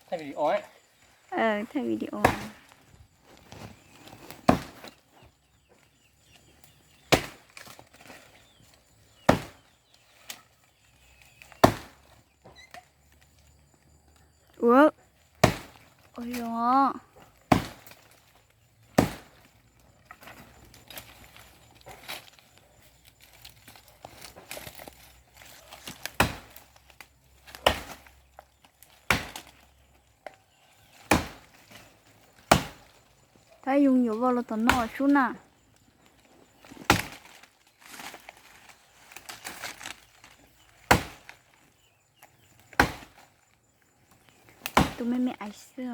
Thaij video. Ua, ua zoo. Tab yoov yuav vau los tom no sub na. Tus me me aiv xwb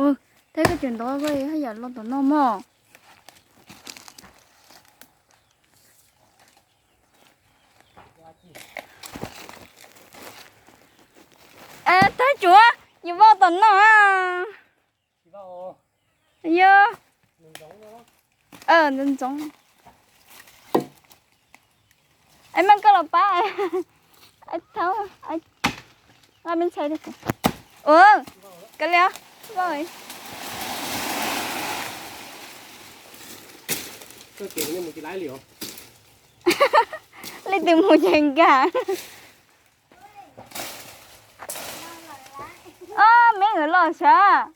os. Tab koj tseem ntov koj haj yam los tom no mog. Tab tsuav, yuav vau tom no. Yog. Ntxoov ntxoov. Meej, koj los pab. Thauj, nqa me ntxhais. Ua, kav liam, vau. Leej twg mus ces nkag. Ob, me ua loj sav.